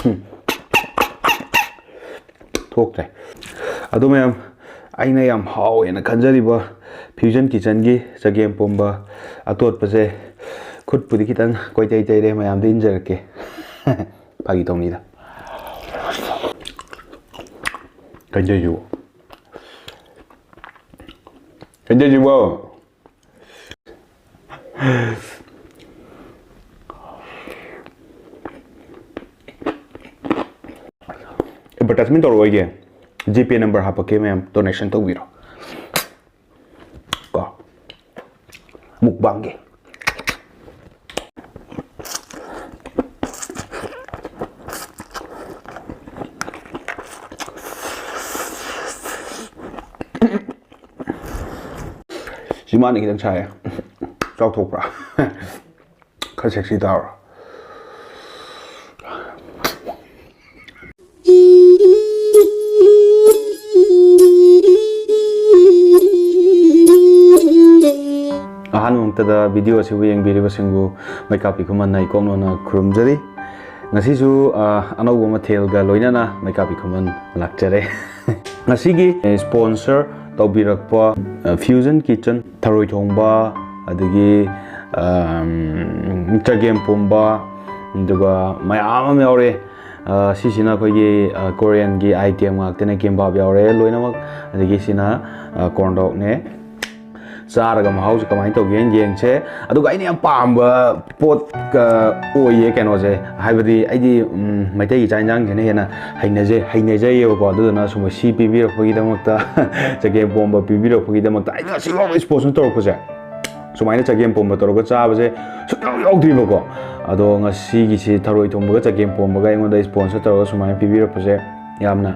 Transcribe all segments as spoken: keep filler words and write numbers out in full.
ꯎꯝ꯫ ꯊꯣꯛꯇ꯭ꯔꯦ꯫ ꯑꯗꯨ ꯃꯌꯥꯝ, ꯑꯩꯅ ꯌꯥꯝ ꯍꯥꯎꯋꯦꯅ ꯈꯟꯖꯔꯤꯕ Fusion Kitchenꯒꯤ ꯆꯒꯦꯝ ꯄꯣꯝꯕ ꯑꯇꯣꯠꯄꯁꯦ, ꯈꯨꯠꯄꯨꯗꯤ ꯈꯤꯇꯪ ꯀꯣꯏꯇꯩ ꯇꯩꯔꯦ, ꯃꯌꯥꯝꯗ ꯏꯟꯖꯔꯛꯀꯦ꯫ ꯐꯥꯒꯤ ꯇꯧꯅꯤꯗ꯫ ꯀꯩꯗꯩꯁꯤꯕꯣ? ꯀꯩꯗꯩꯁꯤꯕꯣ? Advertisement ꯇꯧꯔꯛꯑꯣꯏꯒꯦ, GPay number ꯍꯥꯄꯛꯀꯦ, ꯃꯌꯥꯝ donation ꯇꯧꯕꯤꯔꯣ꯫ ꯀꯣ, mukbangꯒꯤ꯫ ꯆꯤꯝꯕꯥꯟꯗꯤ ꯈꯤꯇꯪ ꯁꯥꯏꯌꯦ꯫ ꯆꯥꯎꯊꯣꯛꯄ꯭ꯔꯥ? ꯈꯔ sexy ꯇꯥꯕ꯭ꯔꯥ? ꯑꯍꯥꯟꯕ ꯃꯛꯇꯗ video ꯑꯁꯤꯕꯨ ꯌꯦꯡꯕꯤꯔꯤꯕꯁꯤꯡꯕꯨ ꯃꯩꯀꯥꯞꯄꯤ ꯈꯨꯃꯟꯅ ꯏꯀꯣꯛꯅꯣꯅ ꯈꯨꯔꯨꯝꯖꯔꯤ꯫ ꯉꯁꯤꯁꯨ, ꯑ, ꯑꯅꯧꯕ ꯃꯊꯦꯜꯒ ꯂꯣꯏꯅꯅ ꯃꯩꯀꯥꯞꯄꯤ ꯈꯨꯃꯟ ꯂꯥꯛꯆꯔꯦ꯫ ꯉꯁꯤꯒꯤ sponsor ꯇꯧꯕꯤꯔꯛꯄ, ꯑ, Fusion Kitchen, ꯊꯔꯣꯏ ꯊꯣꯡꯕ, ꯑꯗꯒꯤ, ꯑꯝ, ꯆꯒꯦꯝ ꯄꯣꯝꯕ, ꯑꯗꯨꯒ ꯃꯌꯥꯝ ꯑꯃ ꯌꯥꯎꯔꯦ꯫ ꯑ, ꯁꯤꯁꯤꯅ ꯑꯩꯈꯣꯏꯒꯤ, ꯑ, Koreanꯒꯤ item ꯉꯥꯛꯇꯅꯦ, kimbap ꯌꯥꯎꯔꯦ ꯂꯣꯏꯅꯃꯛ꯫ ꯑꯗꯒꯤ ꯁꯤꯅ, ꯑ, corn dogꯅꯦ꯫ ꯆꯥꯔꯒ ꯃꯍꯥꯎꯁꯦ ꯀꯃꯥꯏꯅ ꯇꯧꯒꯦꯅ ꯌꯦꯡꯁꯦ꯫ ꯑꯗꯨꯒ ꯑꯩꯅ ꯌꯥꯝ ꯄꯥꯝꯕ ꯄꯣꯠꯀ ꯑꯣꯏꯌꯦ ꯀꯩꯅꯣꯁꯦ, ꯍꯥꯏꯕꯗꯤ ꯑꯩꯗꯤ, ꯎꯝ, ꯃꯩꯇꯩꯒꯤ ꯆꯥꯛ ꯌꯦꯟꯁꯥꯡꯁꯤꯅ ꯍꯦꯟꯅ ꯍꯩꯅꯖꯩ, ꯍꯩꯅꯖꯩꯌꯦꯕꯀꯣ꯫ ꯑꯗꯨꯗꯨꯅ ꯁꯨꯝꯕ ꯁꯤ ꯄꯤꯕꯤꯔꯛꯄꯒꯤꯗꯃꯛꯇ, ꯆꯒꯦꯝ ꯄꯣꯝꯕ ꯄꯤꯕꯤꯔꯛꯄꯒꯤꯗꯃꯛꯇ ꯑꯩꯅ ꯉꯁꯤꯐꯥꯎꯕ sponsor ꯇꯧꯔꯛꯄꯁꯦ, ꯁꯨꯃꯥꯏꯅ ꯆꯒꯦꯝ ꯄꯣꯝꯕ ꯇꯧꯔꯒ ꯆꯥꯕꯁꯦ ꯁꯨꯡꯌꯥꯎ ꯌꯥꯎꯗ꯭ꯔꯤꯕꯀꯣ꯫ ꯑꯗꯣ ꯉꯁꯤꯒꯤꯁꯤ ꯊꯔꯣꯏ ꯊꯣꯡꯕꯒ ꯆꯒꯦꯝ ꯄꯣꯝꯕꯒ ꯑꯩꯉꯣꯟꯗ sponsor ꯇꯧꯔꯒ ꯁꯨꯃꯥꯏꯅ ꯄꯤꯕꯤꯔꯛꯄꯁꯦ ꯌꯥꯝꯅ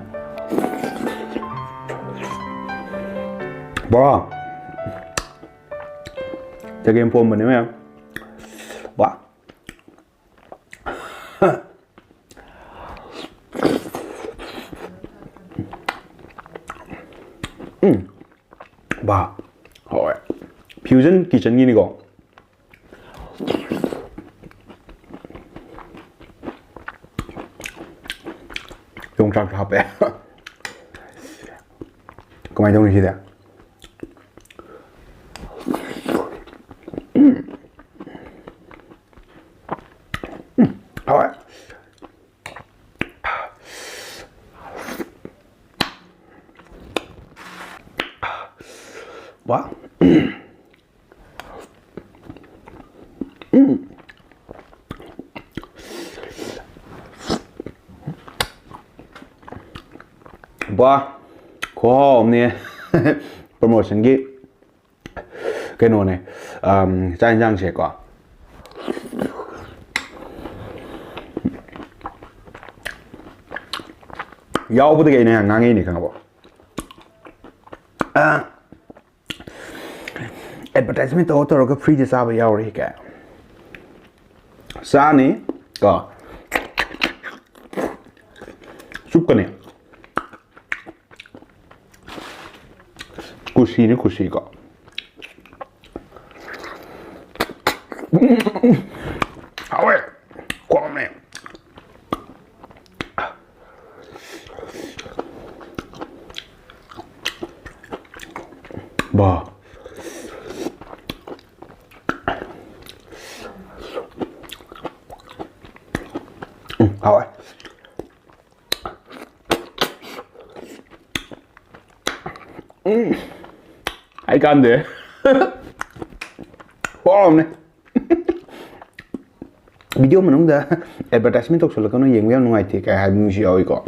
ꯕꯣꯔꯥ꯫ ꯆꯒꯦꯝ ꯄꯣꯝꯕꯅꯦ ꯃꯌꯥꯝ꯫ ꯋꯥ꯫ ꯎꯝ꯫ ꯕꯥ꯫ ꯍꯥꯎꯋꯦ꯫ Fusion Kitchenꯒꯤꯅꯤꯀꯣ꯫ ꯈꯣꯡꯆꯥꯛꯁꯨ ꯍꯥꯞꯄꯦ꯫ ꯀꯃꯥꯏꯅ ꯇꯧꯅꯤ ꯁꯤꯗꯤ? ꯍꯣꯏ꯫ ꯋꯥ꯫ ꯕꯥ, ꯈꯨꯍꯥꯎ ꯑꯃꯅꯦ꯫ ꯄ꯭ꯔꯃꯣꯁꯟꯒꯤ ꯀꯩꯅꯣꯅꯦ, ꯑꯝ, ꯆꯥꯛ ꯌꯦꯟꯁꯥꯡꯁꯦꯀꯣ꯫ ꯌꯥꯎꯕꯗꯒꯤ ꯑꯩꯅ ꯌꯥꯝ ꯉꯥꯡꯉꯛꯏꯅꯦ, ꯈꯪꯉꯕꯣ? ꯑ, ꯑꯦꯗꯚꯔꯇꯥꯏꯁꯃꯦꯟ ꯇꯧꯔ ꯇꯧꯔꯒ ꯐ꯭ꯔꯤꯗ ꯆꯥꯕ ꯌꯥꯎꯔꯤ ꯀꯥꯏ꯫ ꯆꯥꯅꯤ ꯀꯣ꯫ ꯆꯨꯞꯀꯅꯤ꯫ ꯀꯨꯁꯤꯅꯤ, ꯀꯨꯁꯤꯀꯣ꯫ ꯍꯥꯎꯋꯦ꯫ ꯀꯣꯝꯃꯦ꯫ ꯕꯥ꯫ ꯎꯝ, ꯍꯥꯎꯋꯦ꯫ ꯎꯝ꯫ ꯑꯩ ꯀꯥꯟꯗꯦ꯫ ꯄꯣꯔꯝꯅꯦ꯫ ꯚꯤꯗꯤꯑꯣ ꯃꯅꯨꯡꯗ ꯑꯦꯗꯚꯔꯇꯥꯏꯁꯃꯦꯟ ꯇꯧꯁꯜꯂꯛꯀꯅꯨ, ꯌꯦꯡꯕ ꯌꯥꯝ ꯅꯨꯡꯉꯥꯏꯇꯦ ꯀꯥꯏ ꯍꯥꯏꯕ ꯃꯤꯁꯨ ꯌꯥꯎꯏꯀꯣ꯫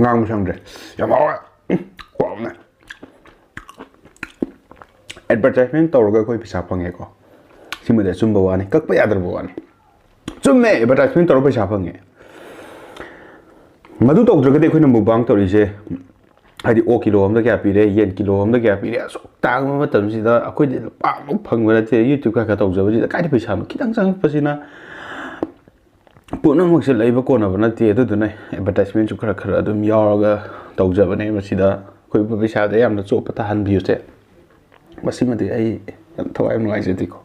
ꯉꯥꯡꯕ ꯁꯪꯗ꯭ꯔꯦ꯫ ꯌꯥꯝ ꯍꯥꯎꯋꯦ꯫ ꯎꯝ, ꯍꯥꯎꯕꯅꯦ꯫ ꯑꯦꯗꯚꯔꯇꯥꯏꯁꯃꯦꯟ ꯇꯧꯔꯒ ꯑꯩꯈꯣꯏ ꯄꯩꯁꯥ ꯐꯪꯉꯦꯀꯣ꯫ ꯁꯤꯃꯗꯤ ꯑꯆꯨꯝꯕ ꯋꯥꯅꯤ, ꯀꯛꯄ ꯌꯥꯗ꯭ꯔꯕ ꯋꯥꯅꯤ꯫ ꯆꯨꯝꯃꯦ, ꯑꯦꯗꯚꯔꯇꯥꯏꯁꯃꯦꯟ ꯇꯧꯔꯒ ꯄꯩꯁꯥ ꯐꯪꯉꯦ꯫ ꯃꯗꯨ ꯇꯧꯗ꯭ꯔꯒꯗꯤ ꯑꯩꯈꯣꯏꯅ ꯃꯨꯛꯕꯥꯡ ꯇꯧꯔꯤꯁꯦ, ꯍꯥꯏꯗꯤ ꯑꯣꯛ ꯀꯤꯂꯣ ꯑꯃꯗ ꯀꯌꯥ ꯄꯤꯔꯦ, ꯌꯦꯟ ꯀꯤꯂꯣ ꯑꯃꯗ ꯀꯌꯥ ꯄꯤꯔꯦ, ꯑꯁꯨꯛ ꯇꯥꯡꯕ ꯃꯇꯝꯁꯤꯗ ꯑꯩꯈꯣꯏꯗꯤ ꯂꯨꯄꯥ ꯑꯃꯨꯛ ꯐꯪꯕ ꯅꯠꯇꯦ꯫ YouTube ꯈꯔ ꯈꯔ ꯇꯧꯖꯕꯁꯤꯗ ꯀꯥꯏꯗ ꯄꯩꯁꯥꯅꯣ? ꯈꯤꯇꯪ ꯆꯪꯉꯛꯄꯁꯤꯅ ꯄꯨꯝꯅꯃꯛꯁꯦ ꯂꯩꯕ ꯀꯣꯟꯅꯕ ꯅꯠꯇꯦ, ꯑꯗꯨꯗꯨꯅ ꯑꯦꯗꯚꯔꯇꯥꯏꯁꯃꯦꯟꯁꯨ ꯈꯔ ꯈꯔ ꯑꯗꯨꯝ ꯌꯥꯎꯔꯒ ꯇꯧꯖꯕꯅꯦ꯫ ꯃꯁꯤꯗ ꯑꯩꯈꯣꯏ ꯄꯩꯁꯥꯗ ꯌꯥꯝꯅ ꯆꯣꯞꯄ ꯇꯥꯍꯟꯕꯤꯌꯨꯁꯦ꯫ ꯃꯁꯤꯃꯗꯤ ꯑꯩ ꯌꯥꯝ ꯊꯋꯥꯏ ꯌꯥꯝ ꯅꯨꯡꯉꯥꯏꯖꯗꯦꯀꯣ꯫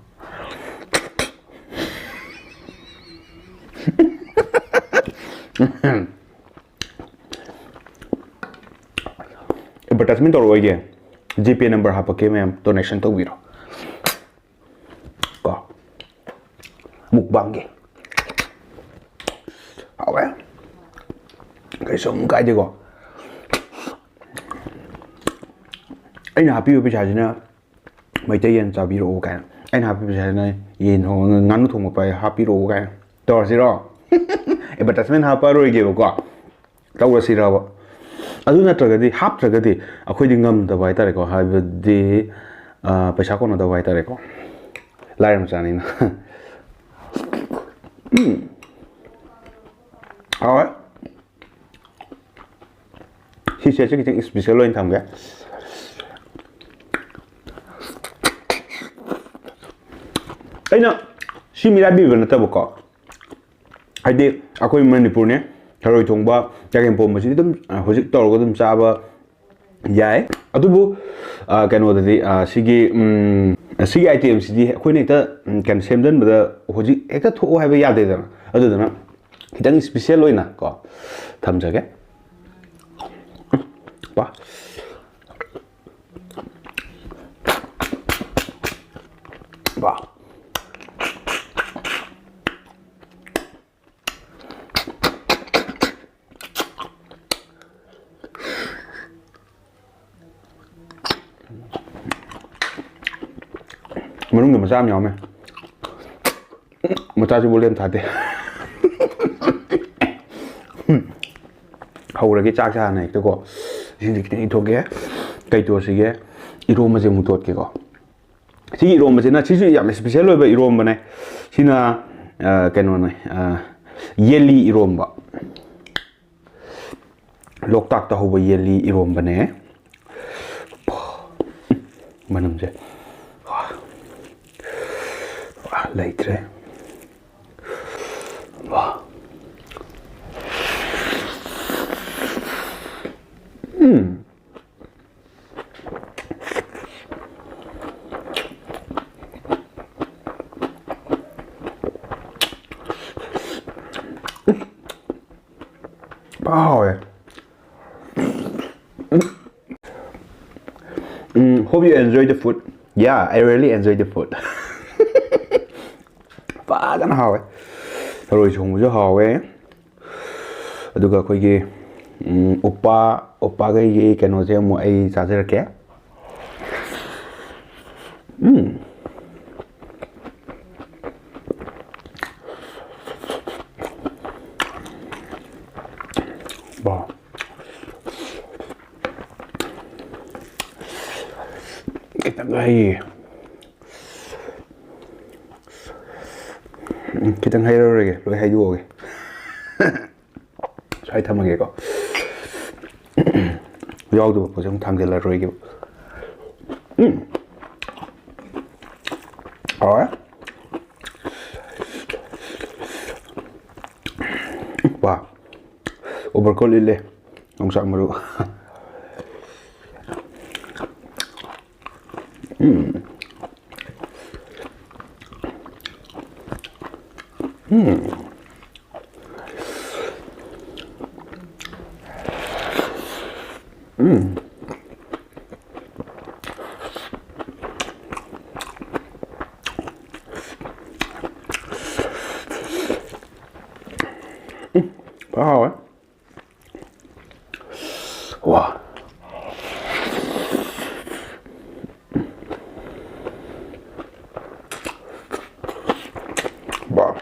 ꯑꯦꯗꯚꯔꯇꯥꯏꯁꯃꯦꯟ ꯇꯧꯔꯛꯑꯣꯏꯒꯦ, ꯖꯤꯄꯦ ꯅꯝꯕꯔ ꯍꯥꯞꯄꯛꯀꯦ, ꯃꯌꯥꯝ ꯗꯣꯅꯦꯁꯟ ꯇꯧꯕꯤꯔꯣ꯫ ꯀꯣ, ꯃꯨꯛꯕꯥꯡꯒꯤ ꯍꯥꯎꯋꯦ, ꯀꯩꯁꯨꯝ ꯀꯥꯏꯗꯦꯀꯣ꯫ ꯑꯩꯅ ꯍꯥꯞꯄꯤꯕ ꯄꯩꯁꯥꯁꯤꯅ ꯃꯩꯇꯩ ꯌꯦꯟ ꯆꯥꯕꯤꯔꯛꯑꯣ ꯀꯥꯏꯅ, ꯑꯩꯅ ꯍꯥꯞꯄꯤꯕ ꯄꯩꯁꯥꯁꯤꯅ ꯌꯦꯟ ꯊꯣꯡ-, ꯉꯥꯅꯨ ꯊꯣꯡꯕ ꯄꯥꯏ ꯍꯥꯞꯄꯤꯔꯛꯑꯣ ꯀꯥꯏꯅ ꯇꯧꯔꯁꯤꯔꯣ? ꯑꯦꯗꯚꯔꯇꯥꯏꯁꯃꯦꯟ ꯍꯥꯞꯄꯔꯣꯏꯒꯦꯕꯀꯣ, ꯇꯧꯔꯁꯤꯔꯕ? ꯑꯗꯨ ꯅꯠꯇ꯭ꯔꯒꯗꯤ, ꯍꯥꯞꯇ꯭ꯔꯒꯗꯤ ꯑꯩꯈꯣꯏꯗꯤ ꯉꯝꯗꯕ ꯍꯥꯏꯇꯥꯔꯦꯀꯣ, ꯍꯥꯏꯕꯗꯤ, ꯑ, ꯄꯩꯁꯥ ꯀꯣꯟꯅꯗꯕ ꯍꯥꯏꯇꯥꯔꯦꯀꯣ, ꯂꯥꯏꯔ ꯃꯆꯥꯅꯤꯅ꯫ ꯎꯝ꯫ ꯍꯥꯎꯋꯦ꯫ ꯁꯤ ꯁꯦꯠꯁꯦ ꯈꯤꯇꯪ ꯏꯁꯄꯤꯁꯦꯜ ꯑꯣꯏꯅ ꯊꯝꯒꯦ꯫ ꯑꯩꯅ ꯁꯤ ꯃꯤꯔꯥꯏꯕꯤꯕ ꯅꯠꯇꯕꯀꯣ, ꯍꯥꯏꯗꯤ ꯑꯩꯈꯣꯏ ꯃꯅꯤꯄꯨꯔꯅꯦ, ꯊꯔꯣꯏ ꯊꯣꯡꯕ, ꯆꯒꯦꯝ ꯄꯣꯝꯕꯁꯤꯗꯤ ꯑꯗꯨꯝ, ꯑ, ꯍꯧꯖꯤꯛ ꯇꯧꯔꯒ ꯑꯗꯨꯝ ꯆꯥꯕ ꯌꯥꯏ꯫ ꯑꯗꯨꯕꯨ, ꯑ, ꯀꯩꯅꯣꯗꯗꯤ, ꯑ, ꯁꯤꯒꯤ, ꯎꯝ, ꯁꯤꯒꯤ ꯑꯥꯏꯇꯦꯝꯁꯤꯗꯤ ꯑꯩꯈꯣꯏꯅ ꯍꯦꯛꯇ, ꯎꯝ, ꯀꯩꯅꯣ ꯁꯦꯝꯖꯤꯟꯕꯗ ꯍꯧꯖꯤꯛ ꯍꯦꯛꯇ ꯊꯣꯛꯑꯣ ꯍꯥꯏꯕ ꯌꯥꯗꯦꯗꯅ꯫ ꯑꯗꯨꯗꯨꯅ ꯈꯤꯇꯪ ꯏꯁꯄꯤꯁꯦꯜ ꯑꯣꯏꯅ ꯀꯣ ꯊꯝꯖꯒꯦ꯫ ꯄꯥ꯫ ꯄꯥ꯫ ꯃꯅꯨꯡꯗ ꯃꯆꯥ ꯑꯃ ꯌꯥꯎꯔꯝꯃꯦ꯫ ꯃꯆꯥꯁꯤꯕꯨ ꯂꯦꯝ ꯊꯥꯗꯦ꯫ ꯍꯧꯔꯒꯦ, ꯆꯥꯛꯁꯦ ꯍꯥꯟꯅ ꯍꯦꯛꯇꯀꯣ꯫ ꯏꯁꯤꯡꯁꯦ ꯈꯤꯇꯪ ꯏꯪꯊꯣꯛꯀꯦ꯫ ꯀꯩ ꯇꯣꯠꯁꯤꯒꯦ? ꯏꯔꯣꯝꯕꯁꯦ ꯑꯃꯨꯛ ꯇꯣꯠꯀꯦꯀꯣ꯫ ꯁꯤꯒꯤ ꯏꯔꯣꯝꯕꯁꯤꯅ, ꯁꯤꯁꯨ ꯌꯥꯝ ꯏꯁꯄꯤꯁꯦꯜ ꯑꯣꯏꯕ ꯏꯔꯣꯝꯕꯅꯦ꯫ ꯁꯤꯅ, ꯑ, ꯀꯩꯅꯣꯅꯦ, ꯑ, ꯌꯦꯜꯂꯤ ꯏꯔꯣꯝꯕ꯫ ꯂꯣꯛꯇꯥꯛꯇ ꯍꯧꯕ ꯌꯦꯜꯂꯤ ꯏꯔꯣꯝꯕꯅꯦ꯫ ꯃꯅꯝꯁꯦ ꯂꯩꯇ꯭ꯔꯦ꯫ Hope you enjoy the food. Yeah, I really enjoy the food. ꯐꯖꯅ ꯍꯥꯎꯋꯦ꯫ ꯊꯔꯣꯏ ꯊꯣꯡꯕꯁꯨ ꯍꯥꯎꯋꯦ꯫ ꯑꯗꯨꯒ ꯑꯩꯈꯣꯏꯒꯤ, ꯎꯝ, ꯎꯄꯥ, ꯎꯄꯥꯒꯩꯒꯤ ꯀꯩꯅꯣꯁꯦ ꯑꯃꯨꯛ ꯑꯩ ꯆꯥꯖꯔꯛꯀꯦ꯫ ꯎꯝ꯫ ꯋꯥ꯫ ꯈꯤꯇꯪ ꯍꯩꯌꯦ꯫ ꯎꯝ, ꯈꯤꯇꯪ ꯍꯩꯔꯔꯣꯏꯒꯦ, ꯂꯣꯏ ꯍꯩꯗꯣꯛꯑꯒꯦ꯫ ꯁ꯭ꯋꯥꯏ ꯊꯝꯃꯒꯦꯀꯣ꯫ ꯌꯥꯎꯗꯕ ꯄꯣꯠꯁꯦ ꯑꯃꯨꯛ ꯊꯥꯡꯖꯜꯂꯔꯣꯏꯒꯦꯕ꯫ ꯎꯝ꯫ ꯍꯥꯎꯔꯦ꯫ ꯋꯥ꯫ Overcoat ꯂꯤꯠꯂꯦ꯫ ꯌꯣꯡꯆꯥꯛ ꯃꯔꯨ꯫ ꯎꯝ꯫ ꯎꯝ꯫ ꯎꯝ꯫ ꯎꯝ, ꯐꯖꯅ ꯍꯥꯎꯋꯦ꯫ ꯋꯥ꯫ ꯋꯥ꯫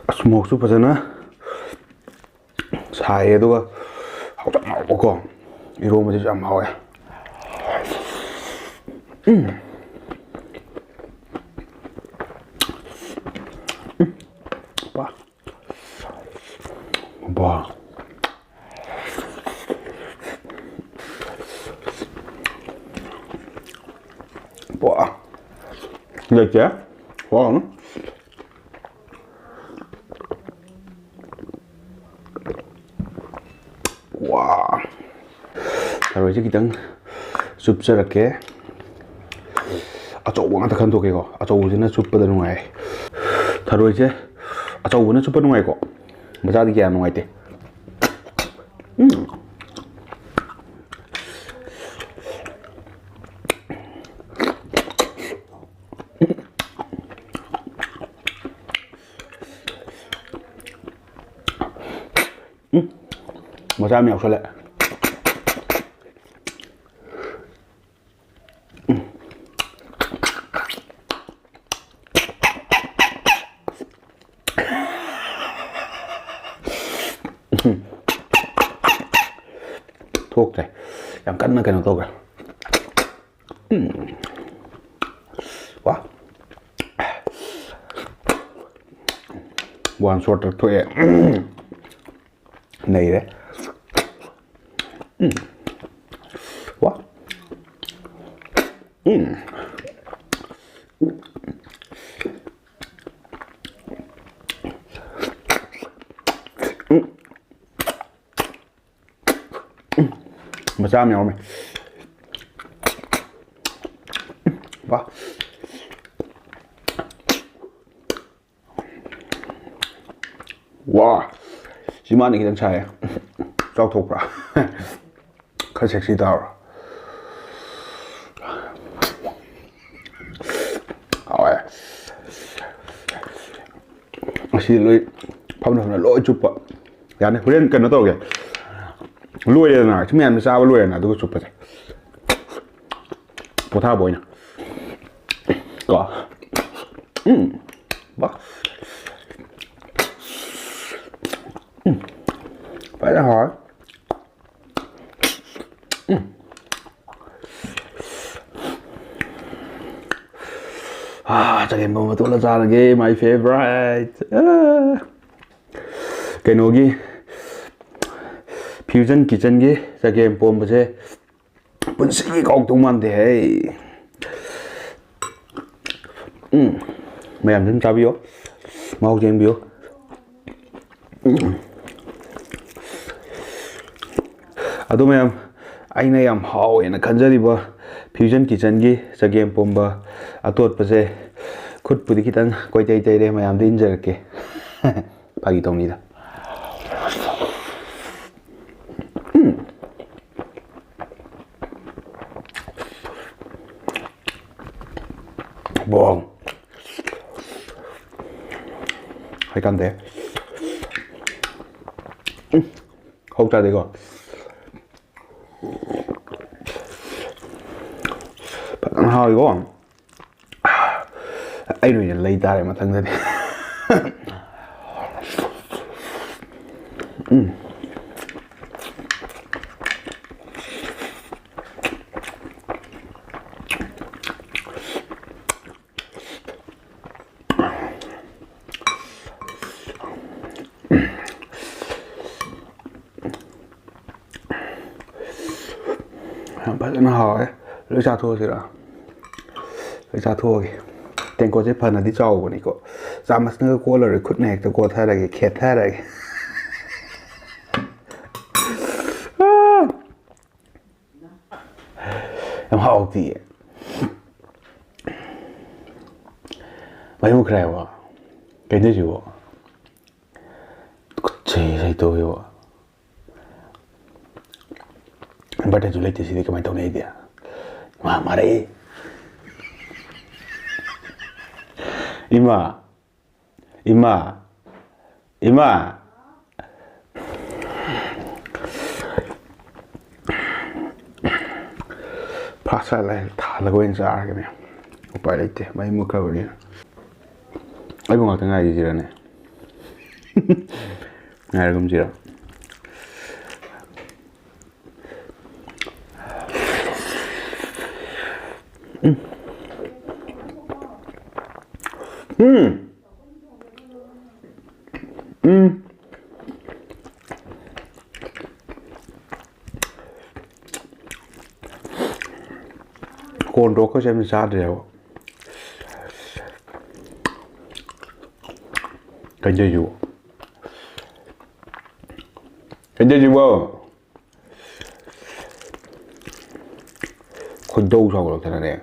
ꯑꯁ, ꯃꯣꯔꯣꯛꯁꯨ ꯐꯖꯅ ꯁꯥꯏꯌꯦ, ꯑꯗꯨꯒ ꯍꯥꯎꯇ ꯍꯥꯎꯕꯀꯣ꯫ ꯏꯔꯣꯝꯕꯁꯤꯁꯨ ꯌꯥꯝ ꯍꯥꯎꯋꯦ꯫ ꯎꯝ꯫ ꯎꯝ꯫ ꯄꯥ꯫ ꯕꯥ꯫ ꯕꯥ꯫ ꯂꯩꯇꯦ꯫ ꯋꯥꯎꯅ꯫ ꯋꯥ꯫ ꯊꯔꯣꯏꯁꯦ ꯈꯤꯇꯪ ꯆꯨꯞꯆꯔꯛꯀꯦ꯫ ꯑꯆꯧꯕ ꯉꯥꯛꯇ ꯈꯟꯗꯣꯛꯀꯦꯀꯣ꯫ ꯑꯆꯧꯕꯁꯤꯅ ꯆꯨꯞꯄꯗ ꯅꯨꯡꯉꯥꯏ꯫ ꯊꯔꯣꯏꯁꯦ ꯑꯆꯧꯕꯅ ꯆꯨꯞꯄ ꯅꯨꯡꯉꯥꯏꯀꯣ꯫ ꯃꯆꯥꯗꯤ ꯀꯌꯥ ꯅꯨꯡꯉꯥꯏꯇꯦ꯫ ꯎꯝ꯫ ꯎꯝ꯫ ꯃꯆꯥ ꯑꯃ ꯌꯥꯎꯁꯜꯂꯦ꯫ ꯊꯣꯛꯇ꯭ꯔꯦ꯫ ꯌꯥꯝ ꯀꯟꯅ ꯀꯩꯅꯣ ꯇꯧꯈ꯭ꯔꯦ꯫ ꯎꯝ꯫ ꯋꯥ꯫ ꯋꯥꯟ ꯁꯣꯠꯇ ꯊꯣꯛꯑꯦ꯫ ꯅꯩꯔꯦ꯫ ꯎꯝ꯫ ꯋꯥ꯫ ꯎꯝ꯫ ꯎꯝ꯫ ꯎꯝ꯫ ꯃꯆꯥ ꯑꯃ ꯌꯥꯎꯔꯝꯃꯦ꯫ ꯋꯥ꯫ ꯋꯥ꯫ ꯁꯤ ꯃꯥꯅ ꯈꯤꯇꯪ ꯁꯥꯏꯌꯦ꯫ ꯆꯥꯎꯊꯣꯛꯄ꯭ꯔꯥ? ꯈꯔ ꯁꯦꯛꯁꯤ ꯇꯥꯕ꯭ꯔꯥ? ꯍꯥꯎꯋꯦ꯫ ꯑꯁꯤ ꯂꯣꯏ ꯐꯝꯅ ꯐꯝꯅ ꯂꯣꯏ ꯆꯨꯞꯄ ꯌꯥꯅꯤ꯫ ꯍꯣꯔꯦꯟ ꯀꯩꯅꯣ ꯇꯧꯒꯦ, ꯂꯣꯏꯔꯦꯗꯅ, ꯁꯤ ꯃꯌꯥꯝꯁꯦ ꯆꯥꯕ ꯂꯣꯏꯔꯦꯅ, ꯑꯗꯨꯒ ꯆꯨꯞꯄꯁꯦ꯫ ꯄꯣꯊꯥꯕ ꯑꯣꯏꯅ ꯀꯣ꯫ ꯎꯝ꯫ ꯋꯥ꯫ ꯎꯝ꯫ ꯐꯖꯅ ꯍꯥꯎꯔꯦ꯫ ꯎꯝ꯫ ꯑꯥ, ꯆꯒꯦꯝ ꯄꯣꯝꯕ ꯇꯣꯠꯂ ꯆꯥꯔꯒꯦ, my favourite꯫ ꯑꯥ꯫ ꯀꯩꯅꯣꯒꯤ, Fusion Kitchenꯒꯤ ꯆꯒꯦꯝ ꯄꯣꯝꯕꯁꯦ ꯄꯨꯟꯁꯤꯒꯤ ꯀꯥꯎꯗꯧ ꯃꯥꯟꯗꯦ ꯍꯦ꯫ ꯎꯝ꯫ ꯃꯌꯥꯝꯁꯨ ꯑꯗꯨꯝ ꯆꯥꯕꯤꯌꯣ꯫ ꯃꯍꯥꯎ ꯌꯦꯡꯕꯤꯌꯨ꯫ ꯎꯝ꯫ ꯑꯗꯣ ꯃꯌꯥꯝ, ꯑꯩꯅ ꯌꯥꯝ ꯍꯥꯎꯋꯦꯅ ꯈꯟꯖꯔꯤꯕ Fusion Kitchenꯒꯤ ꯆꯒꯦꯝ ꯄꯣꯝꯕ ꯑꯇꯣꯠꯄꯁꯦ ꯈꯨꯠꯄꯨꯗꯤ ꯈꯤꯇꯪ ꯀꯣꯏꯇꯩ ꯇꯩꯔꯦ, ꯃꯌꯥꯝꯗ ꯏꯟꯖꯔꯛꯀꯦ꯫ ꯐꯥꯒꯤ ꯇꯧꯅꯤꯗ꯫ ꯕꯣꯡ꯫ ꯍꯩꯀꯥꯟꯗꯦ꯫ ꯎꯝ꯫ ꯍꯧ ꯆꯥꯗꯦꯀꯣ꯫ ꯐꯖꯅ ꯍꯥꯎꯋꯤꯀꯣ꯫ ꯑꯩꯅ ꯑꯣꯏꯅ ꯂꯩ ꯇꯥꯔꯦ ꯃꯊꯪꯗꯗꯤ꯫ ꯎꯝ꯫ ꯌꯥꯝ ꯐꯖꯅ ꯍꯥꯎꯋꯦ꯫ ꯂꯣꯏ ꯆꯥꯊꯣꯛꯑꯁꯤꯔꯥ? ꯂꯣꯏ ꯆꯥꯊꯣꯛꯑꯒꯦ꯫ ꯇꯦꯡꯀꯣꯠꯁꯦ ꯐꯅꯗꯤ ꯆꯥꯎꯕꯅꯤꯀꯣ꯫ ꯆꯥꯃꯁꯅꯒ ꯀꯣꯠꯂꯔꯣꯏ, ꯈꯨꯠꯅ ꯍꯦꯛꯇ ꯀꯣꯠꯊꯔꯒꯦ, ꯈꯦꯠꯊꯔꯒꯦ꯫ ꯑꯥ! ꯌꯥꯝ ꯍꯥꯎꯇꯤꯌꯦ꯫ ꯃꯩ ꯃꯨꯠꯈ꯭ꯔꯦ ꯍꯥꯏꯕ꯫ ꯀꯩꯅꯣ ꯁꯤꯕꯣ? ꯈꯨꯠꯁꯦ ꯁꯩ ꯇꯧꯋꯦꯕ꯫ ꯕꯇꯟꯁꯨ ꯂꯩꯇꯦ, ꯁꯤꯗꯤ ꯀꯃꯥꯏꯅ ꯇꯧꯅꯤ ꯑꯩꯗꯤ? ꯃꯥ ꯃꯥꯔꯛꯏ꯫ ꯏꯃꯥ, ꯏꯃꯥ, ꯏꯃꯥ꯫ ꯐ꯭ꯂꯥꯁ ꯂꯥꯏꯠ ꯊꯥꯜꯂꯒ ꯑꯣꯏꯅ ꯆꯥꯔꯒꯦꯅꯦ꯫ ꯎꯄꯥꯏ ꯂꯩꯇꯦ, ꯃꯩ ꯃꯨꯠꯈ꯭ꯔꯕꯅꯤꯅ꯫ ꯑꯩꯕꯨ ꯉꯥꯛꯇ ꯉꯥꯏꯔꯤꯁꯤꯔꯅꯦ? ꯉꯥꯏꯔꯒꯨꯝꯁꯤꯔ? ꯎꯝ꯫ ꯎꯝ꯫ ꯎꯝ꯫ ꯀꯣꯔꯟ ꯗꯣꯒꯀꯁꯦ ꯑꯝꯇ ꯆꯥꯗ꯭ꯔꯦꯕ꯫ ꯀꯩꯗꯧꯁꯤꯕꯣ? ꯀꯩꯗꯧꯁꯤꯕꯣ? ꯈꯣꯏꯗꯧ ꯁꯥꯎꯒꯠꯂꯛꯇꯅꯅꯦ꯫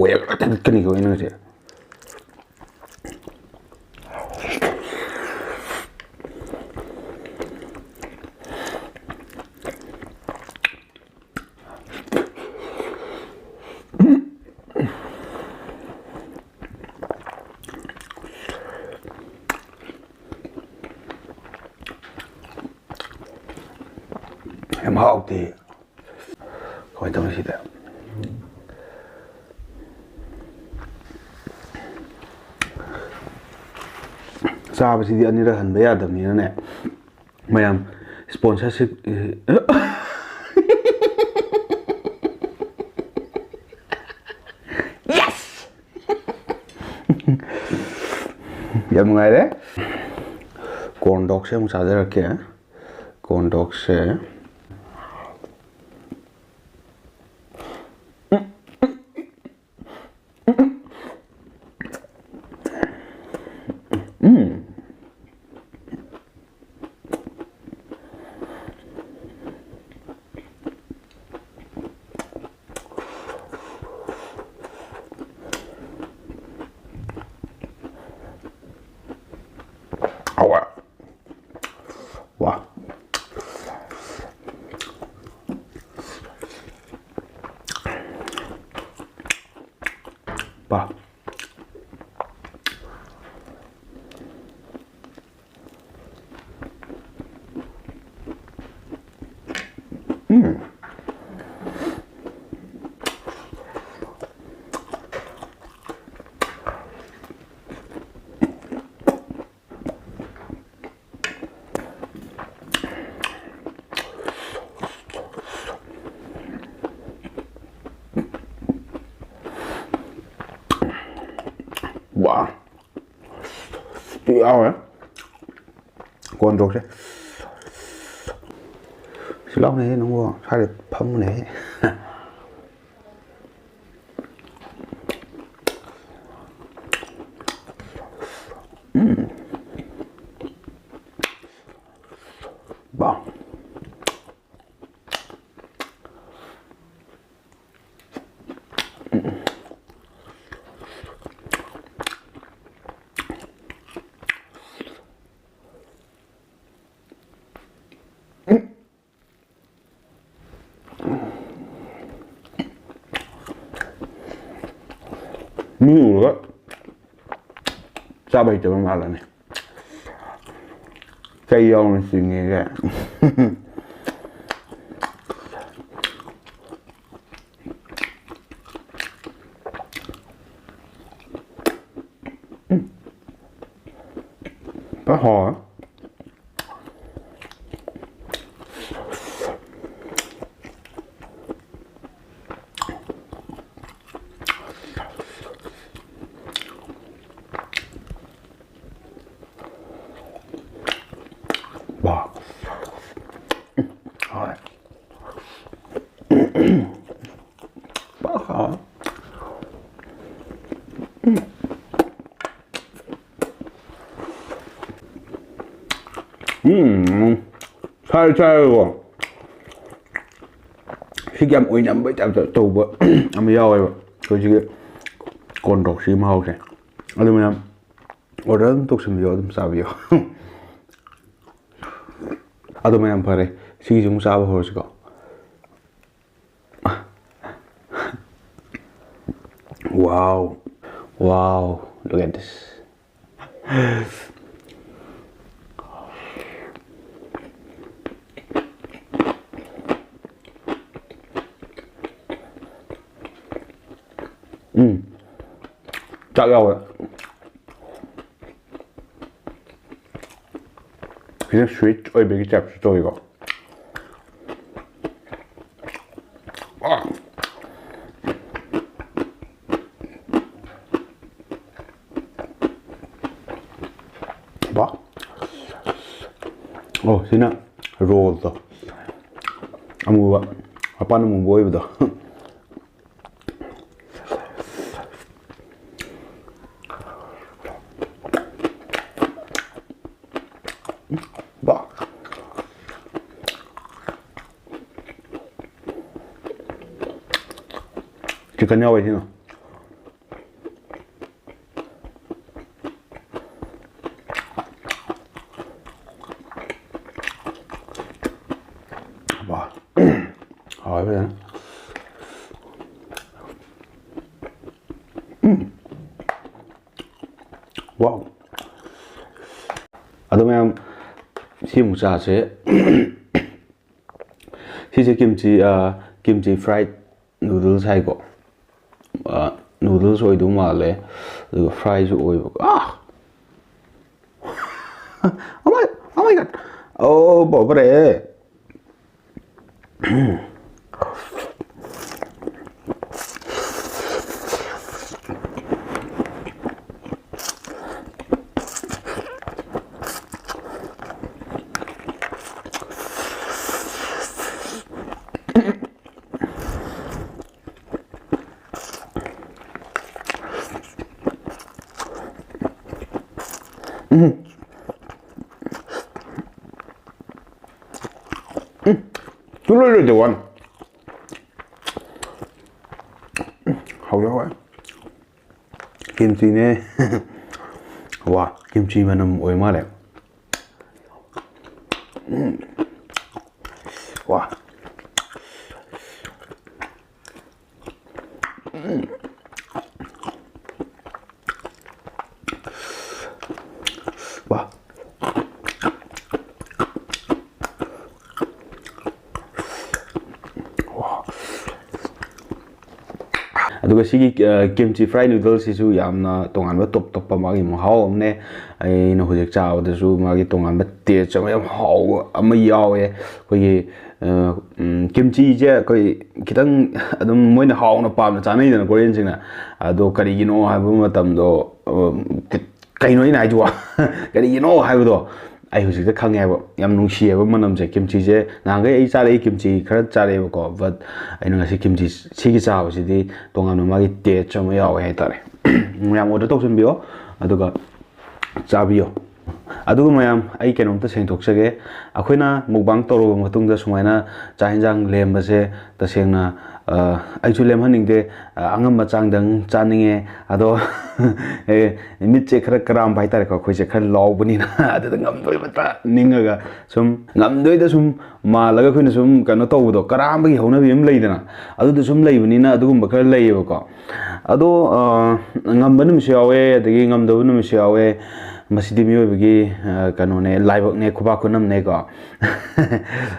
ꯋꯦꯠ ꯂꯣꯏ ꯊꯥꯡꯒꯠꯀꯅꯤꯀꯣ ꯑꯩꯅ ꯉꯁꯤ꯫ ꯌꯥꯝ ꯍꯥꯎꯇꯦ꯫ ꯀꯃꯥꯏꯅ ꯇꯧꯅꯤ ꯁꯤꯗ? ꯆꯥꯕꯁꯤꯗꯤ ꯑꯅꯤꯔꯛ ꯍꯟꯕ ꯌꯥꯗꯕꯅꯤꯅꯅꯦ, ꯃꯌꯥꯝ, sponsorship꯫ Yes! ꯌꯥꯝ ꯅꯨꯡꯉꯥꯏꯔꯦ꯫ Corn dogꯁꯦ ꯑꯃꯨꯛ ꯆꯥꯖꯔꯛꯀꯦ꯫ Corn dogꯁꯦ꯫ ꯎꯝ꯫ ꯍꯥꯎꯋꯦ꯫ ꯋꯥ꯫ ꯄꯥ꯫ ꯎꯝ꯫ ꯋꯥ꯫ ꯌꯥꯎꯔꯦ꯫ Corn dogꯁꯦ꯫ ꯁꯤ ꯂꯥꯎꯅꯦꯍꯦ ꯅꯪꯕꯣ꯫ ꯁ꯭ꯋꯥꯏꯗ ꯐꯝꯃꯨꯅꯦꯍꯦ꯫ ꯎꯝ꯫ ꯕꯥ꯫ ꯎꯝ꯫ ꯃꯤ ꯎꯔꯒ ꯆꯥꯕ ꯍꯩꯇꯕ ꯃꯥꯜꯂꯅꯤ꯫ ꯆꯩ ꯌꯥꯎꯅ ꯆꯤꯡꯉꯦꯒ꯫ ꯐꯖꯅ ꯍꯥꯎꯔꯦ꯫ ꯋꯥ꯫ ꯍꯥꯎꯔꯦ꯫ ꯐꯖꯅ ꯍꯥꯎꯔꯦ꯫ ꯎꯝ꯫ ꯁꯥꯏ ꯁꯥꯏꯀꯣ꯫ ꯁꯤꯒꯤ ꯌꯥꯝ ꯑꯣꯏꯅꯝꯕꯩ ꯇꯥꯏꯞꯇ ꯇꯧꯕ ꯑꯃ ꯌꯥꯎꯋꯦꯕ꯫ ꯑꯩꯈꯣꯏ ꯁꯤꯒꯤ corn dogꯁꯤꯒꯤ ꯃꯍꯥꯎꯁꯦ꯫ ꯑꯗꯨ ꯃꯌꯥꯝ order ꯑꯗꯨꯝ ꯇꯧꯁꯟꯕꯤꯌꯣ, ꯑꯗꯨꯝ ꯆꯥꯕꯤꯌꯣ꯫ ꯑꯗꯨ ꯃꯌꯥꯝ ꯐꯔꯦ꯫ ꯁꯤꯒꯤꯁꯤ ꯑꯃꯨꯛ ꯆꯥꯕ ꯍꯧꯔꯁꯤꯀꯣ꯫ Wow. Wow. Look at this. ꯎꯝ꯫ ꯆꯥꯛ ꯌꯥꯎꯋꯦ꯫ ꯈꯤꯇꯪ sweet ꯑꯣꯏꯕꯒꯤ typeꯁꯨ ꯇꯧꯋꯤꯀꯣ꯫ ꯋꯥ꯫ ꯑꯣ, ꯁꯤꯅ rollꯗꯣ꯫ ꯑꯃꯨꯕ꯫ ꯃꯄꯥꯟ ꯑꯃꯨꯕ ꯑꯣꯏꯕꯗꯣ꯫ ꯕꯥ꯫ Chicken ꯌꯥꯎꯋꯦ ꯁꯤꯅ꯫ ꯋꯥ꯫ ꯍꯥꯎꯋꯦ ꯐꯖꯅ꯫ ꯎꯝ꯫ Wow. ꯑꯗꯣ ꯃꯌꯥꯝ, ꯁꯤ ꯑꯃꯨꯛ ꯆꯥꯁꯦ꯫ ꯁꯤꯁꯦ ꯀꯤꯝꯆꯤ, ꯑ, ꯀꯤꯝꯆꯤ fried noodles ꯍꯥꯏꯀꯣ꯫ ꯑ, noodles ꯑꯣꯏꯗꯧ ꯃꯥꯜꯂꯦ꯫ ꯑꯗꯨꯒ fryꯁꯨ ꯑꯣꯏꯕ꯫ ꯑꯥ! Oh my, oh my God! Oh, ꯕꯥꯕꯔꯦ! ꯁꯨꯡꯂꯣꯏ ꯂꯣꯏꯗꯦ ꯋꯥꯅ꯫ ꯍꯥꯎꯗꯤ ꯍꯥꯎꯋꯦ꯫ ꯀꯤꯝꯆꯤꯅꯦ꯫ ꯋꯥ, ꯀꯤꯝꯆꯤ ꯃꯅꯝ ꯑꯣꯏ ꯃꯥꯜꯂꯦ꯫ ꯎꯝ꯫ ꯋꯥ꯫ ꯎꯝ꯫ ꯋꯥ꯫ ꯑꯗꯨꯒ ꯁꯤꯒꯤ, ꯑ, ꯀꯤꯝꯆꯤ fried noodles ꯁꯤꯁꯨ ꯌꯥꯝꯅ ꯇꯣꯉꯥꯟꯕ, ꯇꯣꯞ ꯇꯣꯞꯄ ꯃꯥꯒꯤ ꯃꯍꯥꯎ ꯑꯃꯅꯦ꯫ ꯑꯩꯅ ꯍꯧꯖꯤꯛ ꯆꯥꯕꯗꯁꯨ ꯃꯥꯒꯤ ꯇꯣꯉꯥꯟꯕ taste ꯑꯃ ꯌꯥꯝ ꯍꯥꯎꯕ ꯑꯃ ꯌꯥꯎꯋꯦ꯫ ꯑꯩꯈꯣꯏꯒꯤ, ꯑ, ꯎꯝ, ꯀꯤꯝꯆꯤꯁꯦ ꯑꯩꯈꯣꯏ ꯈꯤꯇꯪ ꯑꯗꯨꯝ ꯃꯣꯏꯅ ꯍꯥꯎꯅ ꯄꯥꯝꯅ ꯆꯥꯅꯩꯗꯅ Korean ꯁꯤꯡꯅ꯫ ꯑꯗꯣ ꯀꯔꯤꯒꯤꯅꯣ ꯍꯥꯏꯕ ꯃꯇꯝꯗꯣ, ꯑ, ꯀꯩꯅꯣ ꯑꯩꯅ ꯍꯥꯏꯗꯨꯕꯣ? ꯀꯔꯤꯒꯤꯅꯣ ꯍꯥꯏꯕꯗꯣ ꯑꯩ ꯍꯧꯖꯤꯛꯇ ꯈꯪꯉꯦꯕ꯫ ꯌꯥꯝ ꯅꯨꯡꯁꯤꯌꯦꯕ ꯃꯅꯝꯁꯦ꯫ ꯀꯤꯝꯆꯤꯁꯦ ꯅꯍꯥꯟꯈꯩ ꯑꯩ ꯆꯥꯔꯛꯏ, ꯀꯤꯝꯆꯤ ꯈꯔ ꯆꯥꯔꯛꯑꯦꯕꯀꯣ, but ꯑꯩꯅ ꯉꯁꯤ ꯀꯤꯝꯆꯤ ꯁꯤꯒꯤ ꯆꯥꯕꯁꯤꯗꯤ ꯇꯣꯉꯥꯟꯕ ꯃꯥꯒꯤ taste ꯑꯃ ꯌꯥꯎꯋꯦ ꯍꯥꯏꯇꯥꯔꯦ꯫ ꯃꯌꯥꯝ order ꯇꯧꯁꯟꯕꯤꯌꯣ, ꯑꯗꯨꯒ ꯆꯥꯕꯤꯌꯣ꯫ ꯑꯗꯨꯒ ꯃꯌꯥꯝ, ꯑꯩ ꯀꯩꯅꯣꯝꯇ ꯁꯦꯡꯗꯣꯛꯆꯒꯦ꯫ ꯑꯩꯈꯣꯏꯅ mukbang ꯇꯧꯔꯕ ꯃꯇꯨꯡꯗ ꯁꯨꯃꯥꯏꯅ ꯆꯥꯛ ꯌꯦꯟꯁꯥꯡ ꯂꯦꯝꯕꯁꯦ ꯇꯁꯦꯡꯅ, ꯑ, ꯑꯩꯁꯨ ꯂꯦꯝꯍꯟꯅꯤꯡꯗꯦ꯫ ꯑ, ꯑꯉꯝꯕ ꯆꯥꯡꯗꯪ ꯆꯥꯅꯤꯡꯉꯦ꯫ ꯑꯗꯣ, ꯑꯦ, ꯃꯤꯠꯁꯦ ꯈꯔ ꯀꯔꯥꯝꯕ ꯍꯥꯏꯇꯥꯔꯦꯀꯣ, ꯑꯩꯈꯣꯏꯁꯦ ꯈꯔ ꯂꯥꯎꯕꯅꯤꯅ꯫ ꯑꯗꯨꯗ ꯉꯝꯗꯣꯏꯕꯇ ꯅꯤꯡꯉꯒ ꯁꯨꯝ ꯉꯝꯗꯣꯏꯗ ꯁꯨꯝ ꯃꯥꯜꯂꯒ ꯑꯩꯈꯣꯏꯅ ꯁꯨꯝ ꯀꯩꯅꯣ ꯇꯧꯕꯗꯣ, ꯀꯔꯥꯝꯕꯒꯤ ꯍꯧꯅꯕꯤ ꯑꯃ ꯂꯩꯗꯅ, ꯑꯗꯨꯗ ꯁꯨꯝ ꯂꯩꯕꯅꯤꯅ ꯑꯗꯨꯒꯨꯝꯕ ꯈꯔ ꯂꯩꯌꯦꯕꯀꯣ꯫ ꯑꯗꯣ ꯉꯝꯕ ꯅꯨꯃꯤꯠꯁꯨ ꯌꯥꯎꯋꯦ, ꯑꯗꯒꯤ ꯉꯝꯗꯕ ꯅꯨꯃꯤꯠꯁꯨ ꯌꯥꯎꯋꯦ꯫ ꯃꯁꯤꯗꯤ ꯃꯤꯑꯣꯏꯕꯒꯤ ꯀꯩꯅꯣꯅꯦ, ꯂꯥꯏꯕꯛꯅꯦ, ꯈꯨꯕꯥꯛ ꯈꯨꯅꯝꯅꯦꯀꯣ꯫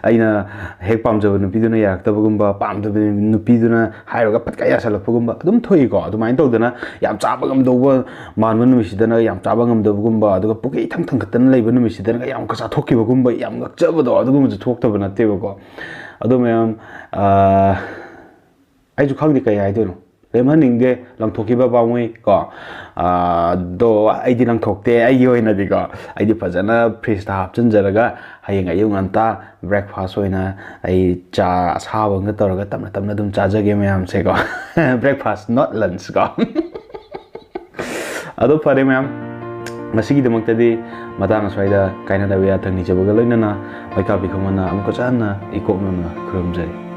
ꯑꯩꯅ ꯍꯦꯛ ꯄꯥꯝꯖꯕ ꯅꯨꯄꯤꯗꯨꯅ ꯌꯥꯔꯛꯇꯕꯒꯨꯝꯕ, ꯄꯥꯝꯗꯕ ꯅꯨꯄꯤꯗꯨꯅ ꯍꯥꯏꯔꯒ ꯐꯠꯀ ꯌꯥꯁꯜꯂꯛꯄꯒꯨꯝꯕ ꯑꯗꯨꯝ ꯊꯣꯛꯏꯀꯣ꯫ ꯑꯗꯨꯃꯥꯏꯅ ꯇꯧꯗꯅ ꯌꯥꯝ ꯆꯥꯕ ꯉꯝꯗꯧꯕ ꯃꯥꯟꯕ ꯅꯨꯃꯤꯠꯁꯤꯗꯅ ꯌꯥꯝ ꯆꯥꯕ ꯉꯝꯗꯕꯒꯨꯝꯕ, ꯑꯗꯨꯒ ꯄꯨꯛꯀ ꯏꯊꯪ ꯊꯪꯒꯠꯇꯅ ꯂꯩꯕ ꯅꯨꯃꯤꯠꯁꯤꯗꯅꯒ ꯌꯥꯝ ꯆꯥꯊꯣꯛꯈꯤꯕꯒꯨꯝꯕ, ꯌꯥꯝ ꯉꯛꯆꯕꯗꯣ, ꯑꯗꯨꯒꯨꯝꯕꯁꯨ ꯊꯣꯛꯇꯕ ꯅꯠꯇꯦꯕꯀꯣ꯫ ꯑꯗꯣ ꯃꯌꯥꯝ, ꯑꯩꯁꯨ ꯈꯪꯗꯦ ꯀꯩ ꯍꯥꯏꯗꯣꯏꯅꯣ꯫ ꯂꯦꯝꯍꯟꯅꯤꯡꯗꯦ, ꯂꯪꯊꯣꯛꯈꯤꯕ ꯄꯥꯝꯃꯨꯏ ꯀꯣ꯫ ꯑꯗꯣ ꯑꯩꯗꯤ ꯂꯪꯊꯣꯛꯇꯦ, ꯑꯩꯒꯤ ꯑꯣꯏꯅꯗꯤꯀꯣ꯫ ꯑꯩꯗꯤ ꯐꯖꯅ ꯐ꯭ꯔꯤꯖꯇ ꯍꯥꯞꯆꯤꯟꯖꯔꯒ ꯍꯌꯦꯡ ꯑꯌꯨꯛ ꯉꯟꯇꯥ ꯕ꯭ꯔꯦꯛꯐꯥꯁ ꯑꯣꯏꯅ ꯑꯩ ꯆꯥ ꯑꯁꯥꯕ ꯑꯃꯒ ꯇꯧꯔꯒ ꯇꯞꯅ ꯇꯞꯅ ꯑꯗꯨꯝ ꯆꯥꯖꯒꯦ ꯃꯌꯥꯝꯁꯦꯀꯣ꯫ Breakfast, not lunch ꯀꯣ꯫ ꯑꯗꯣ ꯐꯔꯦ ꯃꯌꯥꯝ, ꯉꯁꯤꯒꯤꯗꯃꯛꯇꯗꯤ ꯃꯇꯥꯡ ꯑꯁ꯭ꯋꯥꯏꯗ ꯀꯥꯏꯅꯗꯕ ꯌꯥꯊꯪ ꯅꯤꯖꯕꯒ ꯂꯣꯏꯅꯅ ꯃꯩꯀꯥꯞꯄꯤ ꯈꯪꯃꯟꯅ ꯑꯃꯨꯛꯀ ꯆꯟꯅ ꯏꯀꯣꯛꯅꯅ ꯈꯨꯔꯨꯝꯖꯔꯤ꯫